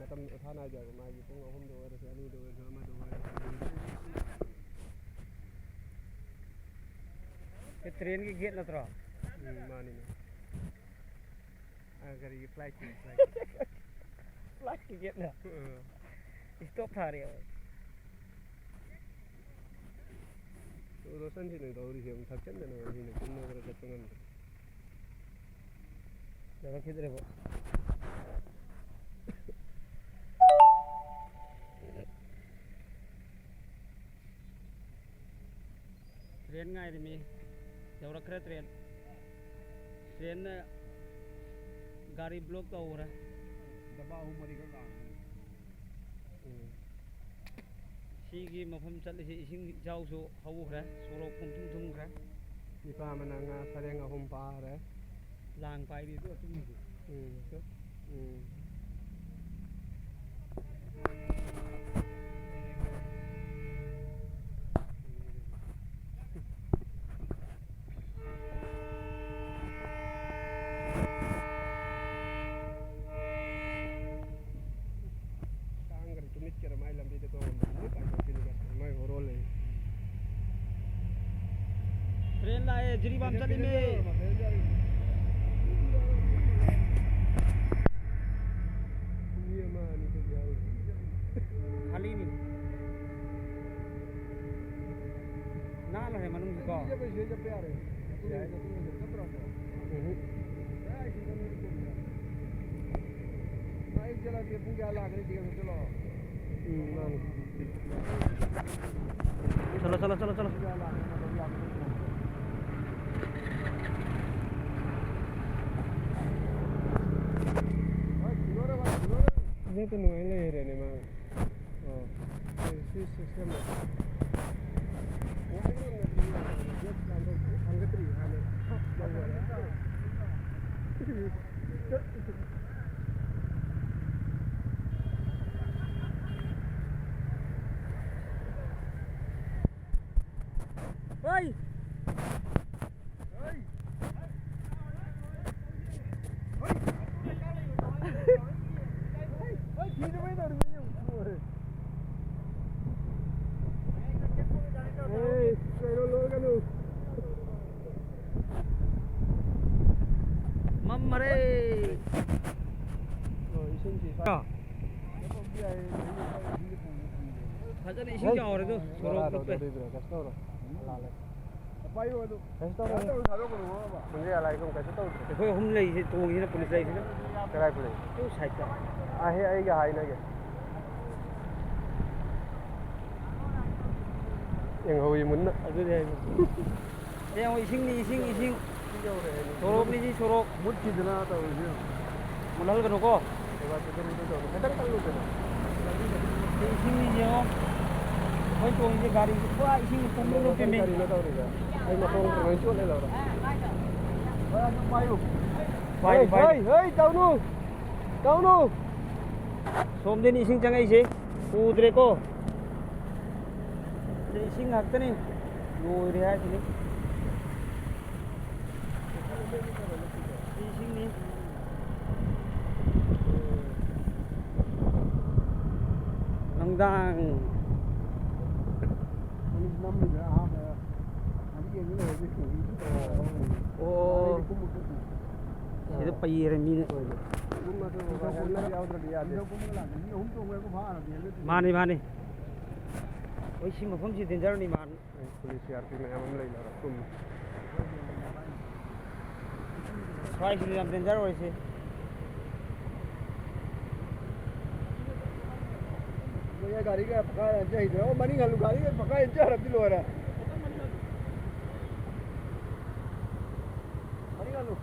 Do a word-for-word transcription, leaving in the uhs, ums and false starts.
ꯃꯇꯝ ꯏꯊꯥ ꯅꯥꯏꯗꯦꯕ, ꯃꯥꯒꯤ ꯄꯨꯡ ꯑꯍꯨꯝꯗ ꯑꯣꯏꯔꯁꯨ, ꯑꯅꯤꯗ ꯑꯣꯏꯔꯁꯨ, ꯑꯃꯗ ꯑꯣꯏꯔꯁꯨ꯫ ꯁꯤ ꯇ꯭ꯔꯦꯟꯒꯤ ꯒꯦꯠ ꯅꯠꯇ꯭ꯔꯣ? ꯎꯝ, ꯃꯥꯅꯤꯅꯦ꯫ ꯑ, ꯀꯔꯤꯒꯤ ꯐ꯭ꯂꯥꯏꯠꯀꯤ, ꯐ꯭ꯂꯥꯏꯠꯀꯤ꯫ ꯐ꯭ꯂꯥꯏꯠꯀꯤ ꯒꯦꯠꯅ? ꯎꯝ꯫ ꯏꯁꯇꯣꯞ ꯊꯥꯔꯦꯕ꯫ ꯔꯣꯁꯟꯁꯤꯅ ꯇꯧꯔꯤꯁꯦ ꯑꯃꯨꯛ ꯊꯛꯆꯟꯗꯅ ꯉꯁꯤꯅ ꯇꯨꯝꯅ ꯈꯔ ꯆꯠꯄ ꯉꯝꯗ꯭ꯔꯦ꯫ ꯌꯧꯔꯛꯈꯤꯗ꯭ꯔꯦꯕꯣ꯫ ꯇ꯭ꯔꯦꯟ ꯉꯥꯏꯔꯤꯃꯤ꯫ ꯌꯧꯔꯛꯈ꯭ꯔꯦ ꯇ꯭ꯔꯦꯟ꯫ ꯇ꯭ꯔꯦꯟꯅ ꯒꯥꯔꯤ ꯕ꯭ꯂꯣꯛ ꯇꯧꯈ꯭ꯔꯦ꯫ ꯗꯕꯥ ꯑꯍꯨꯝ ꯃꯔꯤꯈꯛ ꯂꯥꯛꯑꯦ꯫ ꯎꯝ꯫ ꯁꯤꯒꯤ ꯃꯐꯝ ꯆꯠꯂꯤꯁꯤ ꯏꯁꯤꯡ ꯏꯆꯥꯎꯁꯨ ꯍꯧꯈ꯭ꯔꯦ, ꯁꯣꯔꯣꯛ ꯄꯨꯡꯊꯨꯝ ꯊꯨꯝꯈ꯭ꯔꯦ꯫ ꯅꯤꯄꯥ ꯑꯃꯅ ꯉꯥ ꯁꯔꯦꯡ ꯑꯍꯨꯝ ꯐꯥꯈ꯭ꯔꯦ꯫ ꯂꯥꯡ ꯄꯥꯏꯔꯤ ꯑꯗꯨ ꯑꯆꯨꯝꯕꯗꯤ꯫ ꯎꯝ, ꯆꯨꯝ-, ꯎꯝ꯫ ꯀꯥꯡꯒꯔ ꯇꯨꯃꯤꯠꯀꯔ ꯃꯥꯏ ꯂꯝꯕꯤꯗ ꯇꯣꯡꯉꯝꯕ ꯂꯣꯏ ꯄꯥꯏꯊꯣꯛꯈꯤꯅꯤꯗ, ꯃꯥꯏ ꯍꯣꯔꯣꯟ ꯂꯩ꯫ ꯇ꯭ꯔꯦꯟ ꯂꯥꯛꯑꯦ, ꯖꯤꯔꯤꯕꯥꯝ ꯆꯠꯂꯤꯃꯦ꯫ ꯃꯤ ꯑꯃ ꯑꯅꯤ ꯈꯛ ꯌꯥꯎꯔꯤ꯫ ꯈꯥꯂꯤꯅꯤ꯫ ꯅꯥꯜꯂꯦ ꯃꯅꯨꯡꯁꯤꯀꯣ꯫ ꯆꯠꯄ ꯌꯥꯔꯦ꯫ ꯌꯥꯏ꯫ ꯎꯝ꯫ ꯑꯩ ꯆꯠꯂꯛꯀꯦ, ꯄꯨꯡ ꯀꯌꯥ ꯂꯥꯛꯀꯅꯤ? ꯊꯤꯒꯠꯂꯣ, ꯆꯠꯂꯣ꯫ ꯎꯝ, ꯃꯥꯅꯤ꯫ ꯆꯠꯂꯣ, ꯆꯠꯂꯣ, ꯆꯠꯂꯣ, ꯆꯠꯂꯣ꯫ ꯄꯨꯡ ꯀꯌꯥ ꯂꯥꯛꯀꯅꯤ? ꯃꯇꯝ ꯌꯥꯝ ꯆꯪꯉꯦ꯫ ꯍꯣꯏ, ꯊꯤꯒꯠꯂꯣ, ꯊꯤꯒꯠꯂꯣ꯫ ꯍꯟꯗꯛꯇ ꯅꯨꯡꯉꯥꯏ ꯂꯩꯔꯦꯅꯦ ꯃꯥ꯫ ꯑꯣ꯫ ꯁꯤ ꯁꯤꯁꯇꯦꯝꯗ꯫ ꯊꯥꯡꯒꯠꯇ꯭ꯔꯤ ꯍꯥꯟꯅ ꯌꯧꯔꯦ꯫ ꯍꯣꯏ꯫ ꯐꯝꯃꯔꯦ꯫ ꯐꯖꯅ ꯏꯁꯤꯡ ꯆꯥꯎꯔꯦ ꯑꯗꯨ, ꯁꯣꯔꯣꯛ ꯂꯨꯞꯄꯦ꯫ ꯀꯩꯁꯨ ꯇꯧꯔꯣꯏ꯫ ꯄꯨꯟꯖꯩ ꯑꯂꯥꯏ ꯀꯩꯁꯨ ꯇꯧꯗ꯭ꯔꯦ꯫ ꯑꯩꯈꯣꯏ ꯑꯍꯨꯝ ꯂꯩꯁꯦ, ꯇꯣꯡꯉꯤꯁꯤꯅ ꯄꯨꯂꯤꯁ ꯂꯩꯁꯤꯅ꯫ ꯀꯗꯥꯏ ꯄꯨꯂꯤꯁ? ꯑꯩ ꯁꯥꯏꯠꯇ꯫ ꯑꯥ, ꯍꯦ, ꯑꯩꯒ ꯍꯥꯏꯅꯒꯦ꯫ ꯌꯦꯡꯍꯧꯏ ꯃꯨꯟꯅ꯫ ꯑꯗꯨꯅꯦ ꯍꯥꯏꯁꯦ꯫ ꯌꯦꯡꯉꯣ, ꯏꯁꯤꯡꯅꯤ, ꯏꯁꯤꯡ, ꯏꯁꯤꯡ꯫ ꯁꯤ ꯌꯧꯔꯦ ꯍꯥꯏꯅꯦ꯫ ꯁꯣꯔꯣꯛꯅꯤ ꯁꯤ, ꯁꯣꯔꯣꯛ꯫ ꯃꯨꯠꯈꯤꯗꯅ ꯇꯧꯔꯤꯁꯦ ꯌꯦꯡꯉꯣ꯫ ꯃꯨꯠꯍꯜꯒꯅꯨꯀꯣ꯫ ꯈꯤꯇꯪ ꯇꯞꯅ ꯇꯧꯔꯣ꯫ ꯁꯤ ꯏꯁꯤꯡꯅꯤ ꯌꯦꯡꯉꯣ꯫ ꯑꯩꯈꯣꯏ ꯇꯣꯡꯉꯤꯁꯦ ꯒꯥꯔꯤꯁꯦ ꯄꯨꯔꯥ ꯏꯁꯤꯡ ꯄꯨꯝꯅꯃꯛ ꯂꯨꯞꯄꯤꯃꯤ꯫ ꯒꯥꯔꯤꯅ ꯇꯧꯔꯤꯁꯦ꯫ ꯑꯩ ꯃꯈꯣꯡ ꯂꯣꯏ ꯆꯣꯠꯂꯦ ꯂꯧꯔꯦ꯫ ꯍꯣꯏ, ꯑꯗꯨꯝ ꯄꯥꯏꯌꯨ꯫ ꯄꯥꯏ, ꯍꯣꯏ, ꯄꯥꯏ꯫ ꯍꯣꯏ, ꯍꯣꯏ, ꯇꯧꯅꯨ꯫ ꯇꯧꯅꯨ꯫ ꯁꯣꯝꯗꯅꯤ ꯏꯁꯤꯡ ꯆꯪꯉꯛꯏꯁꯦ꯫ ꯎꯗ꯭ꯔꯦꯀꯣ꯫ ꯁꯤ ꯏꯁꯤꯡ ꯉꯥꯛꯇꯅꯤ꯫ ꯂꯣꯏꯔꯦ ꯍꯥꯏꯁꯤꯅꯤ꯫ ꯁꯤ ꯏꯁꯤꯡꯅꯤ꯫ ꯅꯨꯡꯗꯥꯡ꯫ ꯅꯝꯃꯤꯗ ꯑꯍꯥꯟꯕ ꯂꯝꯖꯦꯟꯗ ꯂꯩꯔꯗꯤ ꯇꯣꯡꯉꯤꯗ꯫ ꯑꯣ꯫ ꯁꯤꯗ ꯄꯩꯔꯦ ꯃꯤꯅ꯫ ꯃꯥꯅꯤ, ꯃꯥꯅꯤ꯫ ꯑꯩꯈꯣꯏ ꯁꯤ ꯃꯐꯝꯁꯤ ꯗꯦꯟꯖꯔꯅꯤ, ꯃꯥꯅꯤ꯫ ꯄꯨꯂꯤꯁ ꯁꯤ ꯑꯥꯔ ꯄꯤ ꯃꯌꯥꯝ ꯑꯃ ꯂꯩꯅꯔ ꯀꯨꯝꯃꯤ꯫ ꯁ꯭ꯋꯥꯏꯁꯤꯅꯤ ꯌꯥꯝ ꯗꯦꯟꯖꯔ ꯑꯣꯏꯔꯤꯁꯤ꯫ ꯃꯣꯏ ꯒꯥꯔꯤꯒ ꯄꯪꯈꯥꯏ ꯍꯟꯖ ꯍꯩꯗ꯭ꯔꯦ꯫ ꯑꯣ, ꯃꯅꯤꯡ ꯍꯜꯂꯨ, ꯒꯥꯔꯤꯒ ꯄꯪꯈꯥꯏ ꯍꯟꯖꯔꯗꯤ ꯂꯣꯏꯔꯦ꯫ ꯃꯅꯤꯡ ꯍꯜꯂꯨ꯫